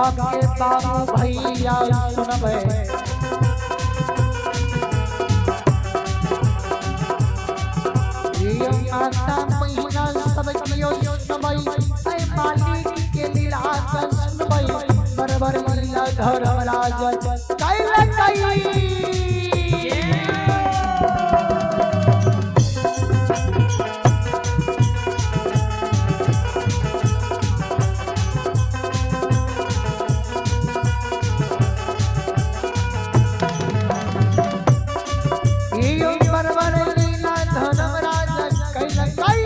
गाम के बाबू भैया सुनबै। यो माता बहिना सब कियो सुनबै, ऐ मालिक के लीला के सुनबै। बरबर लीला धर्मराज कैलकै। यो बरबर लीला धर्मराज कैलकै।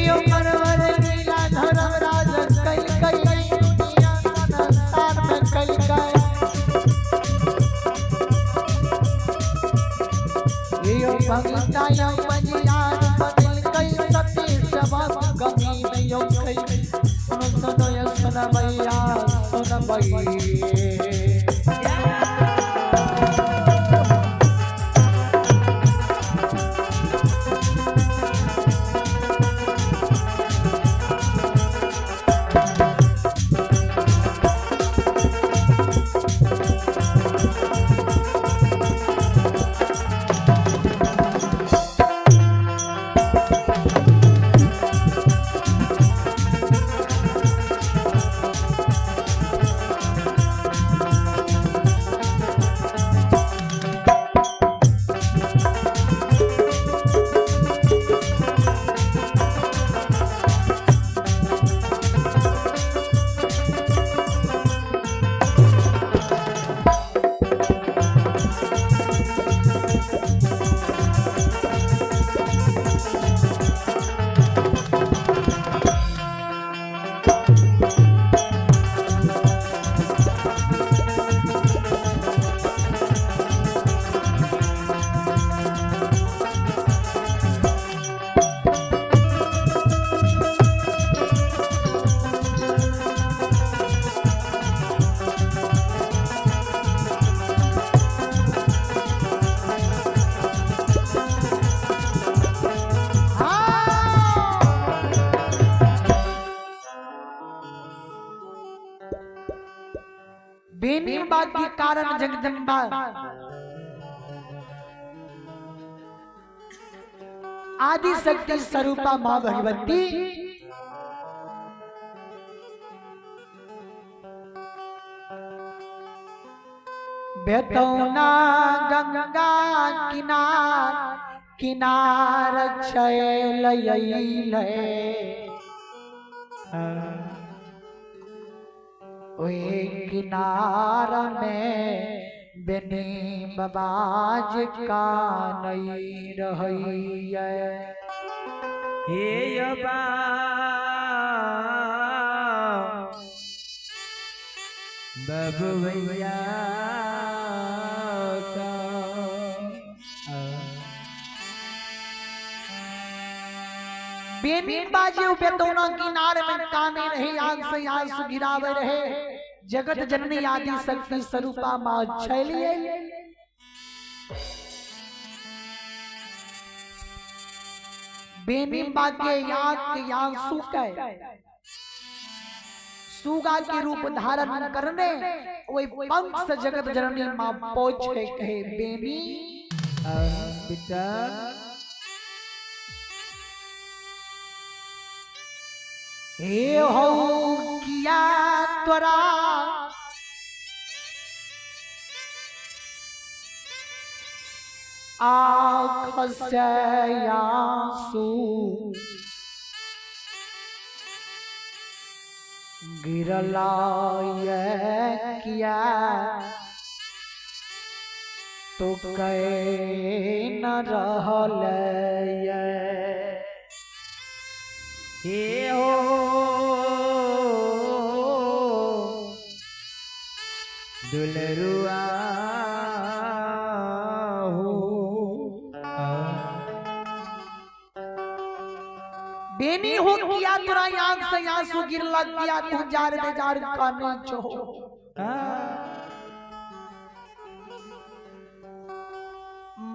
यो बरबर लीला धर्मराज कैलकै, दुनिया संसार में कैलकै। यो भगता यो बजियार बदलकै, सती सबक गमी में यो कै। सुनो सुनो यो सुनबैया सुनबै। बेनी बात के कारण जगदम्बा आदि शक्ति स्वरूपा माँ भगवती बेतौना गंगा किनार किनार छैल अइलै। ओहि किनार में बेनी बाबाज कानई रहैया। हे अबा बबुआ बेनी बाजे बेतौना किनार में काने रहे, आग से आंसू गिरावे रहे। जगत जननी आदि शक्ति स्वरूपा माँ छैलिए। बेनी बाजे याद के आंसू के सुगा के रूप धारण करने वही पंख से जगत जननी माँ पहुंचे कहे बेनी बेटा हे हो किया तोरा आँख से आंसू गिरला ये किया तो कह न रहल ये। हे हो दुलरुआ हो बेनी हो किया तोरा आंख से आंसू गिरला किया तू जार बेजार काने छो।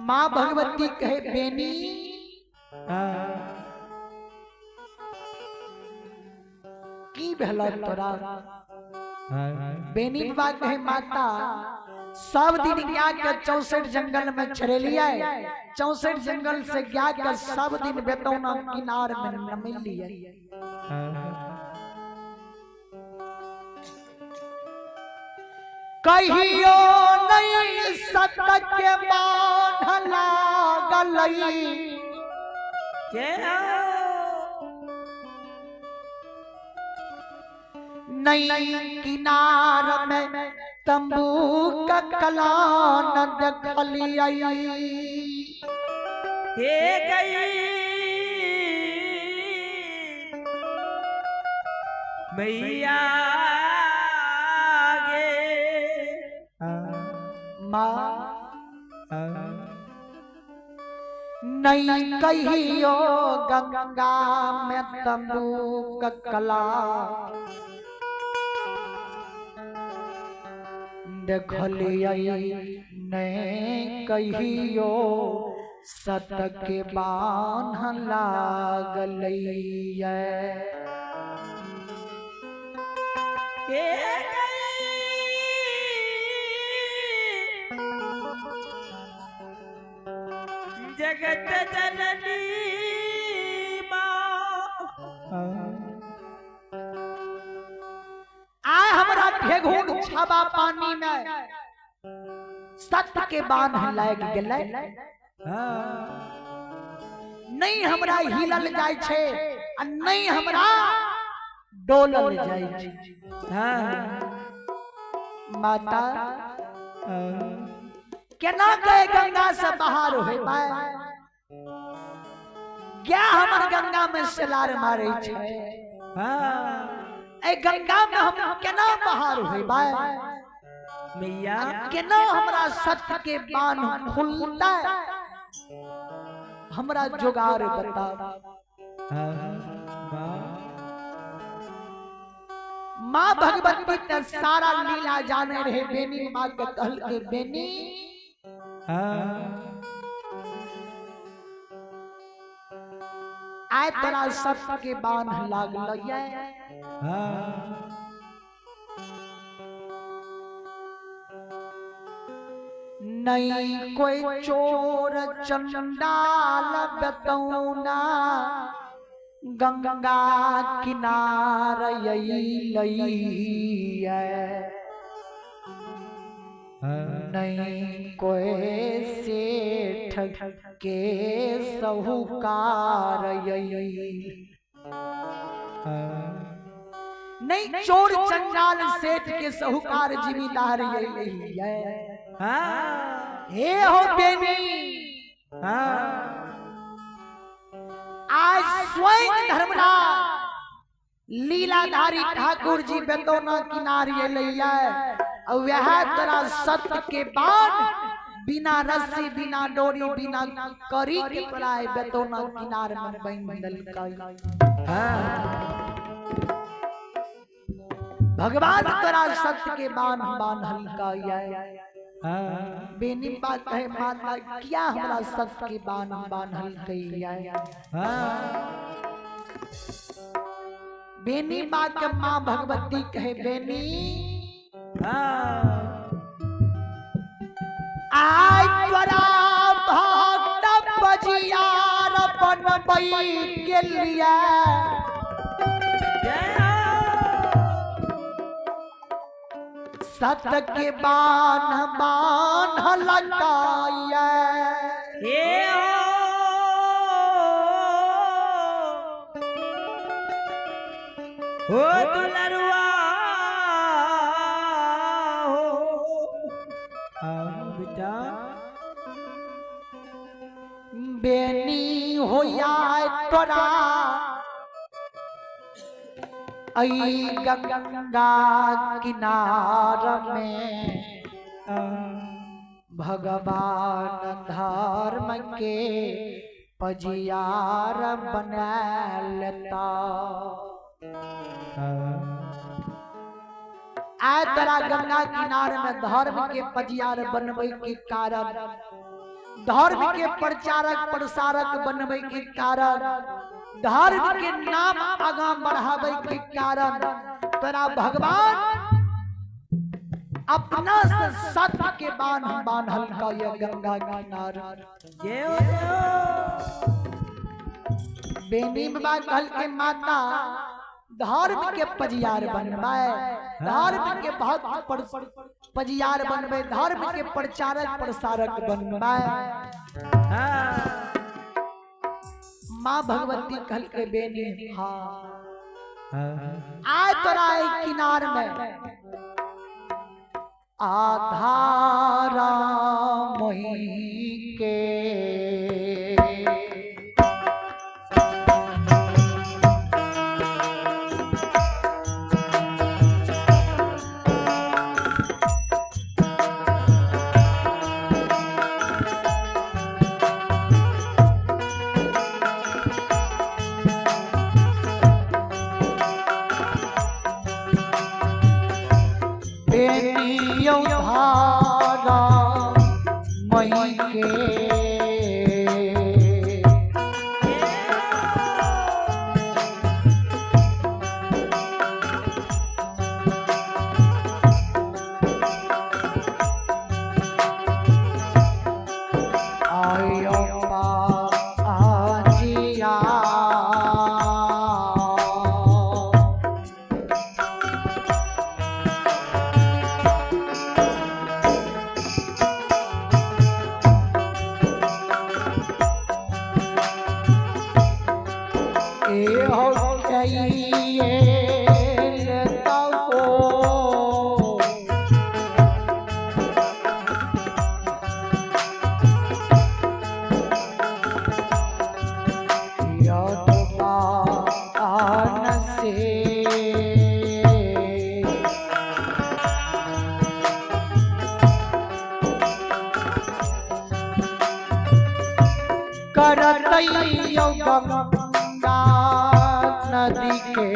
माँ भगवती कहे बेनी की भेल तोरा? बेनी बाबा कहे माता, सब दिन गया के 64 जंगल में छड़ेलिए, 64 जंगल से गया के सब दिन बेतौना किनार में न मिलिए। कहियो नहीं सत के बांध लागलई, नहीं किनार में तंबू का कलान देखलियै। हे गई मैया गे माँ, नहीं कहियो गंगा में तंबू का कला देखलियै, नहीं कहियो सत के बान्ह लागलैयै। हे गई जगत जननी माँ, आय हमरा ठेघुन छाबा पानी में सत के बांध लाग गेलै, नहीं हमरा हिलल जाय छै आ नहीं हमरा डोलल जाय छै। माता, केना के गंगा से बाहर होबै? क्या हमर गंगा में सेलार मारे छै? ए गंगा में हम केना बाहर होबै मैया? केना हमरा सत्य के बांध खुलतै? हमरा जोगार बता। माँ भगवती ते सारा लीला जाने रहे। बेनी माँ के कहल के बेनी, आय तोरा सत्य के बांध लागल ये, नहीं कोई चोर चंडाल बेतौना गंगा किनार अइलैये, नहीं कोई सेठ के साहूकार अइल, नहीं चोर चंडाल सेठ के साहूकार जिम्मेदार अइलैये। हे हो बेनी, आज स्वयं धर्मराज लीलाधारी ठाकुर जी बेतौना किनार अइलैये, और वह तोरा सत्य के बाण बिना रस्सी बिना डोरी बिना करी के तोरा बेतौना किनार में बांधि देलकै। भगवान तोरा सत्य के बांध बांधलकै। बेनी बात कहे माता, क्या हमरा सत्य के बांध बांधलकै? बेनी बात के माँ भगवती कहे बेनी, आय तोरा भक्त बजियार बनबै के लिए सत के बान्ह बान्ह लगाइए। हे हो दुलरुआ हो बेटा, बेनी होया तोरा ऐ गंगा किनार में भगवान धर्म के पजियार बना लेता। आय तोरा गंगा किनार में धर्म के पजियार बनबै के कारण धर्म के प्रचारक प्रसारक बनबै के कारण, धर्म के नाम आगाँ बढ़ाबै के कारण तोरा भगवान अपना से सत्य के बांध बांधल का यह गंगा किनार। जय हो जय हो। बेनी बाबा कहल के माता धर्म के पजियार बनवाए, धर्म के भक्त पर पजियार बनवे, धर्म के प्रचारक प्रसारक बनवाए। हाँ। माँ भगवती कहल के बेनी हाँ हाँ। आय तोरा एहि किनार में आधारा मोही के बेनियो धारा मई के आयो पाजिया ए हो चाहिए तो से करतैयो गंगा नदी के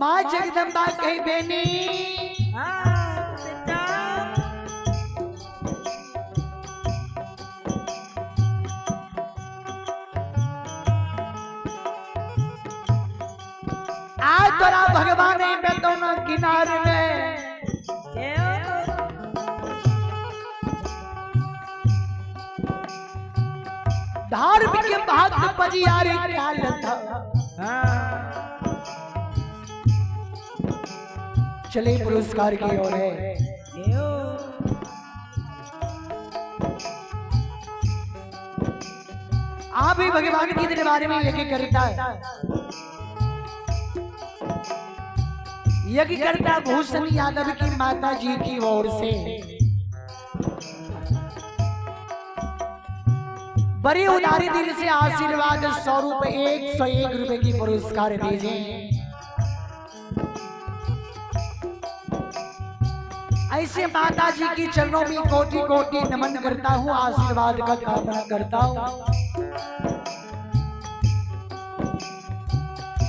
माँ जगदम्बा कही बेनी आज तोरा भगवान में दोनों किनार में धर्म के भक्त पजियारी काल था। चले पुरस्कार की ओर है। आप भी भगवान की दरबार में यज्ञ करता है। यज्ञ करता भूषण यादव की माता जी की ओर से बड़ी उदारी दिल से आशीर्वाद 100 रुपए, 101 रुपए की पुरस्कार दीजिए। ऐसे माता जी की चरणों में कोटि कोटि नमन करता हूँ, आशीर्वाद का कामना करता हूँ।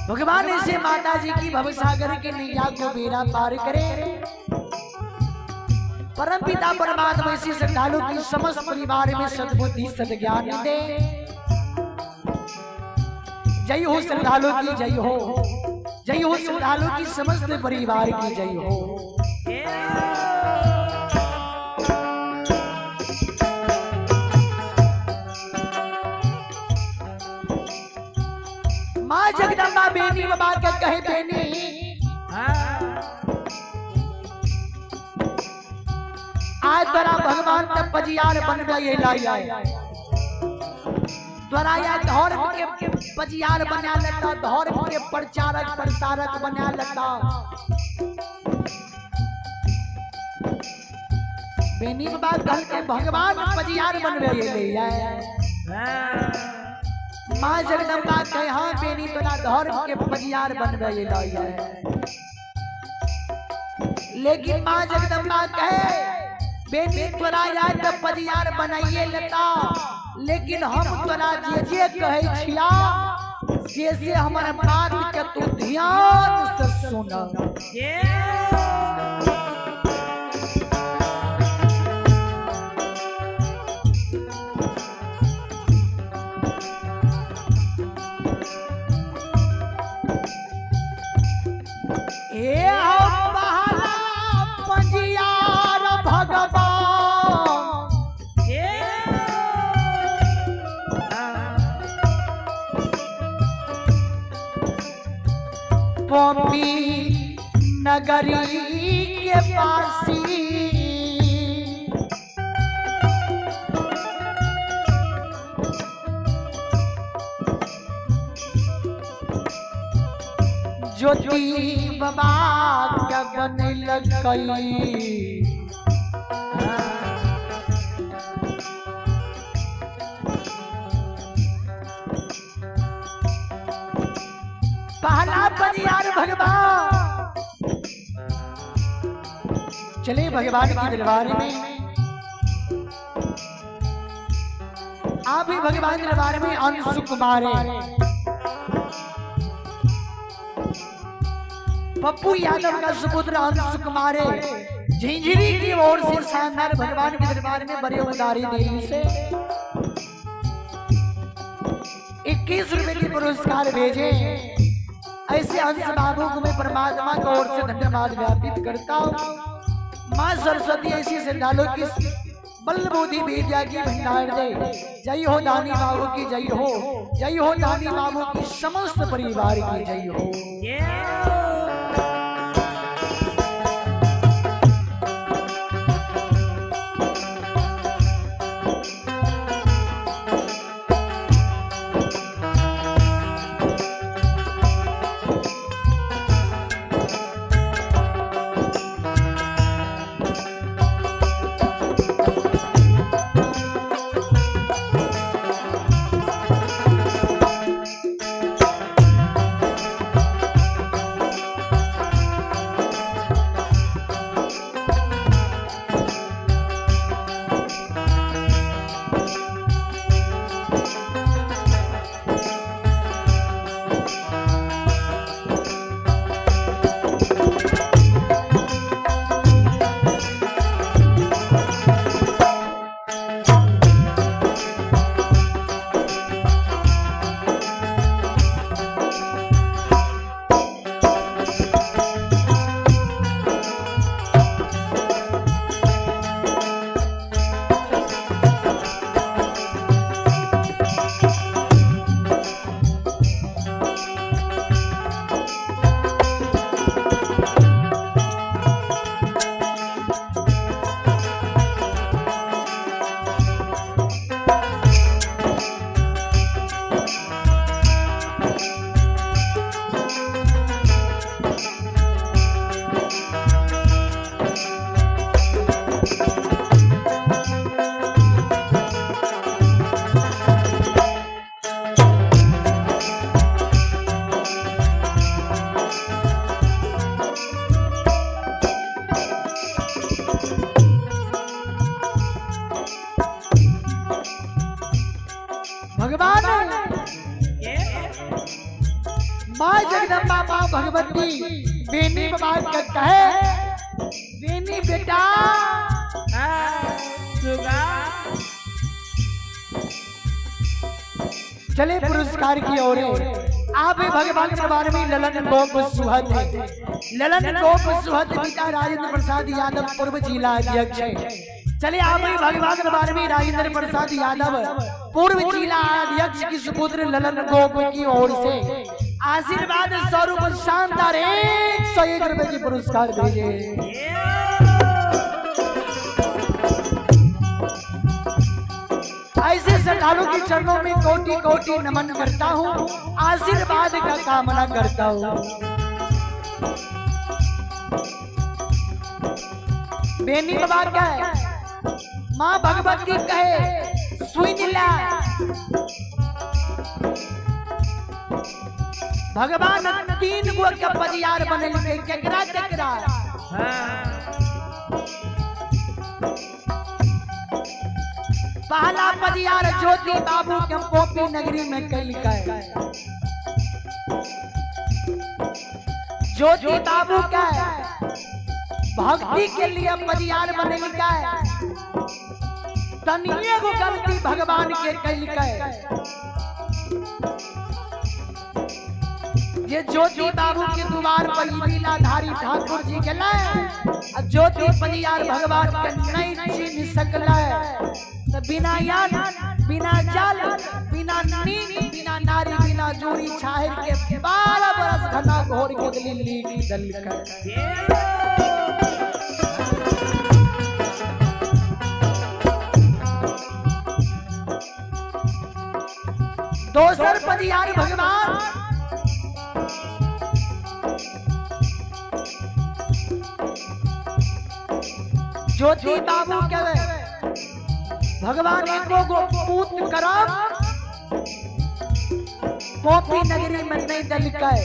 भगवान ऐसे माता जी की भवसागर के नैया को बेड़ा पार करे। परम पिता परमात्मा इसी श्रद्धालु की समस्त परिवार में सद्बुद्धि सद्ज्ञान दे। जय हो श्रद्धालु की, जय हो, जय हो श्रद्धालु की समस्त परिवार की जय हो। माँ जगदम्बा बेनी बाबा के कहे, बेनी, आज तोरा भगवान त पजियार बनबे अयलै। तोरा या धर्म के पजियार बना लेता, धर्म के प्रचारक प्रसारक बना लेता। बेनी बाबा कहल के भगवान पजियार बनबे अयलै? माँ जगदम्बा कहे, हाँ बेनी, तोरा धर्म के पजियार बनबे अयलै। लेकिन माँ जगदम्बा कहे, बेनी, तोरा याद त पजियार बनाइए लेता, लेकिन हम तोरा जे जे कहै छिया से से हमर बात के तू ध्यान से सुन। ए हम पहला पजियार भगवान पम्पी नगरी के पासी, ज्योति बाबा के बनलकै। पहला पजियार भगवान चले भगवान की दरबार में। आप भी भगवान के दरबार में अंशु कुमार, पप्पू यादव का सुपुत्र अंशु कुमार झिंझरी की ओर से शानदार भगवान के दरबार में बड़े उदारी दिल से 21 रुपए के पुरस्कार भेजे। ऐसे अंश बाबू को मैं परमात्मा की ओर से धन्यवाद ज्ञापित करता हूँ। माँ सरस्वती ऐसी श्रद्धालु की बल बुद्धि विद्या की भंडार दे। जय हो दानी बाबू की जय हो, जय हो दानी बाबू की समस्त परिवार की जय हो। माँ जगदम्बा माँ भगवती बेनी बाबा के कहे, बेनी बेटा चले पुरस्कार की ओर। आप भगवान दरबार में ललन गोप सुहद, ललन गोप सुहद पिता राजेंद्र प्रसाद यादव पूर्व जिला अध्यक्ष है। चले आप भगवान दरबार में राजेंद्र प्रसाद यादव पूर्व जिला अध्यक्ष की सुपुत्र ललन गोप की ओर से आशीर्वाद स्वरूप शानदार 101 रुपए की पुरस्कार भेजे। ऐसे श्रद्धालु के चरणों में कोटि कोटि नमन करता हूँ, आशीर्वाद का कामना करता हूँ। बेनी बाबा कहे, माँ भगवती कहे, सुन ला भगवान 3 गो के परियार बनल केकरा केकरा। पहला परियार ज्योति बाबू के पोपी नगरी में कैलकै। ज्योति बाबू के भक्ति के लिए परियार बनलकै। तनिए गो गलती भगवान के कैलकै। ये ज्योति बाबू के द्वार पर लीलाधारी ठाकुर जी गेलै, ज्योति परियार भगवान के नहीं चिन्ह सकलै। तो बिना यान, बिना जल, बिना नींद, बिना नारी, बिना जोड़ी छाहिर के 12 बरस घना घोर के दिली लीक दलकै। दोसर परियार भगवान ज्योति बाबू के भगवान एको गो पूत करब पोपी नगरी में नहीं दलकै।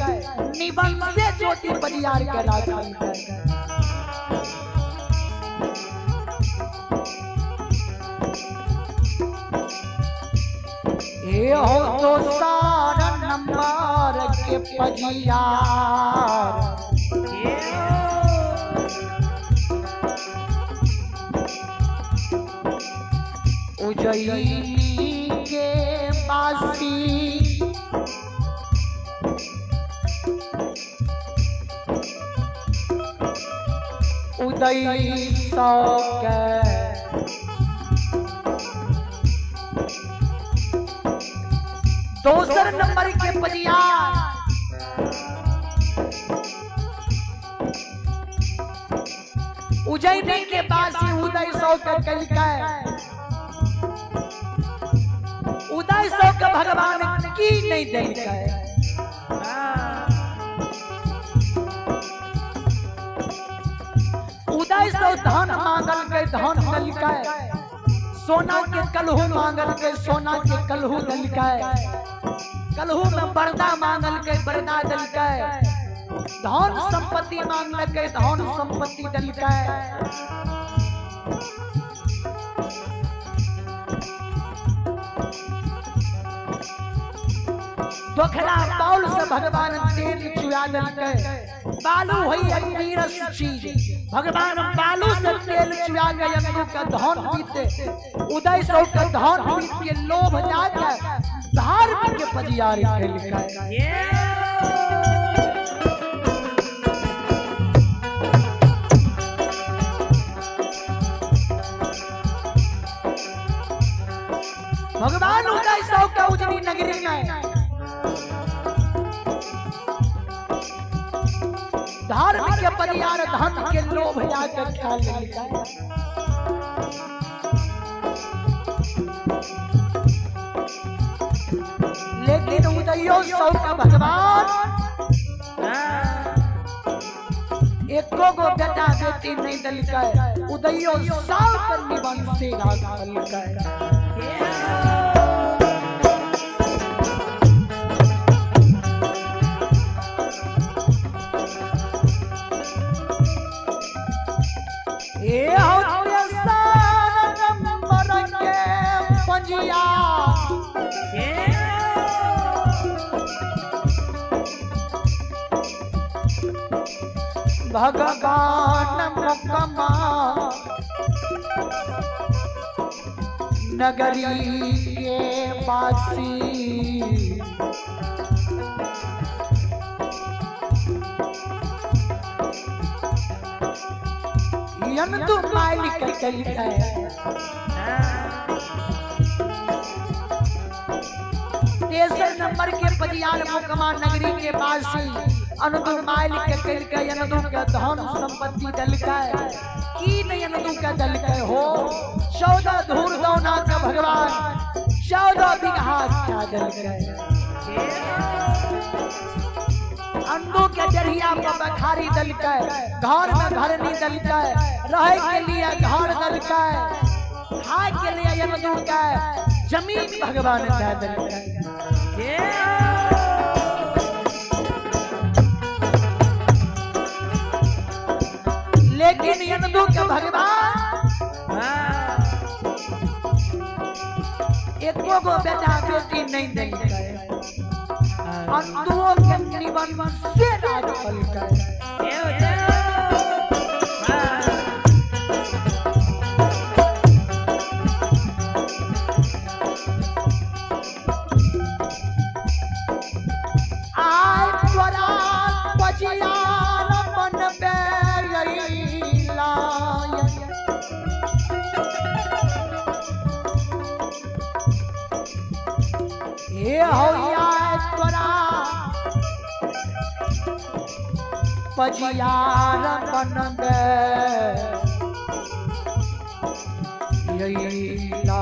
निबंध से ज्योति परियार के राखलकै। ए हो तो सारा नंबर के परियार, उजैनी के बासी उदय सौ के दोसर नंबर के परियार उजैनी के बासी उदय सौ के कैलकै। उदय सौ के भगवान की नहीं देलकै। उदय सौ धन मांगल के धन दलकै, सोना के कलहू मांगल के सोना के कलहू दलकै, कलहू में बरदा मांगल के बरदा दलकै, धन संपत्ति मांगल के धन संपत्ति दलकै। दोखरा बाउल से भगवान तेल चुरा दलकै। बालू होई नीरस चीज, भगवान बालू से तेल चुरा के यंगू का धन बीते, उदय सौ का धन बीत के लोभ जाके धर्म के पजियारी खेलकै। भगवान उदय सौ का उजनी नगरी में धर्म के परियार धन के लोभ जाकर खा लेलकै। लेकिन उदयो सौ का भगवान एको गो बेटा बेटी नहीं दलकै। उदयो सौ के निबंध से राखलकै। भगवान मुकमा नगरी के वासी। यंदु मालिक कलकै तेसर नंबर के पजियार मुकमा नगरी के वासी अनुदु माइल के कलकै अनुदु के धन संपत्ति दलकै की नहीं अनुदु के दलकै हो 14 धूर दौना के भगवान 14 बीघा क्या दलकै। अंडू के डरिया पर बखारी दलकै, घर में घरनी दलकै, रहे के लिए घर दलकै, खाए के लिए यमदू के जमीन भगवान के दलकै। लेकिन यमदू के भगवान एको गो बेटा बेटी नहीं दलकै, अंदुओं के निबंध से राज पलकै। आय तोरा पजियार बनबे अइला हे होया तोरा पजियार बनबे अइला।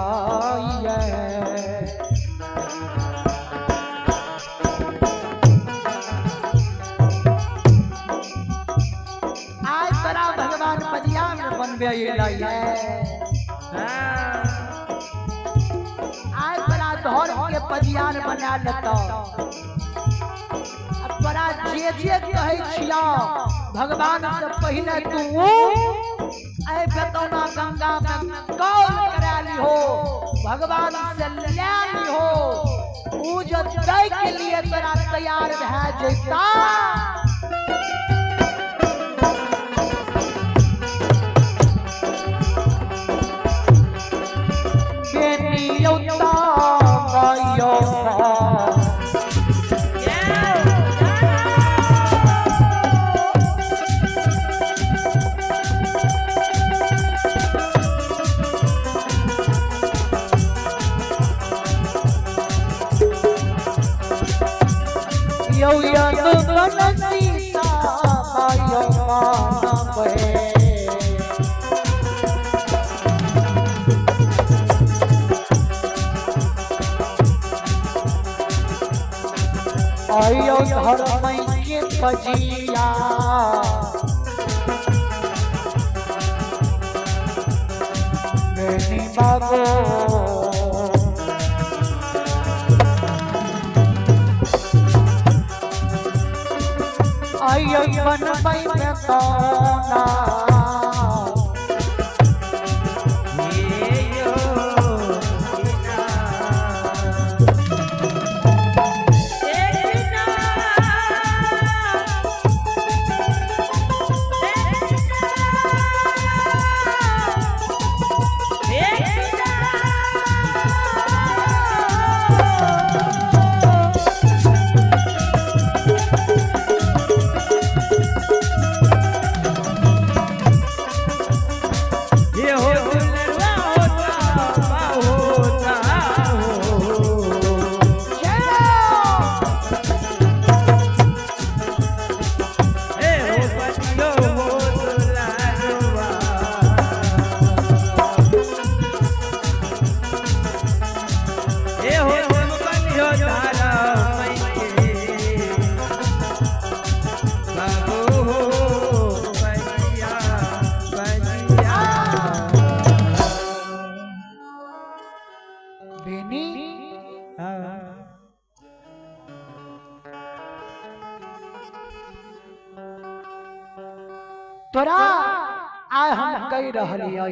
आज तोरा भगवान पजियार बनबे अइला। आज तोरा धर्म के पजियार बना लेता। तोरा जे जे कहै छिया भगवान से पहले तू ऐ बेतौना गंगा में कौल करा लिहो, भगवान से ले लिहो, ऊ जो दै के लिए तोरा तैयार भए जैता। बेनियौता गयो यौ यदु सीता मायो मानवे। आयो धर्म के पजिया बेनी बाबो आयो बनबै बेतौना बेनी। तोरा आय हम कह रहलियै।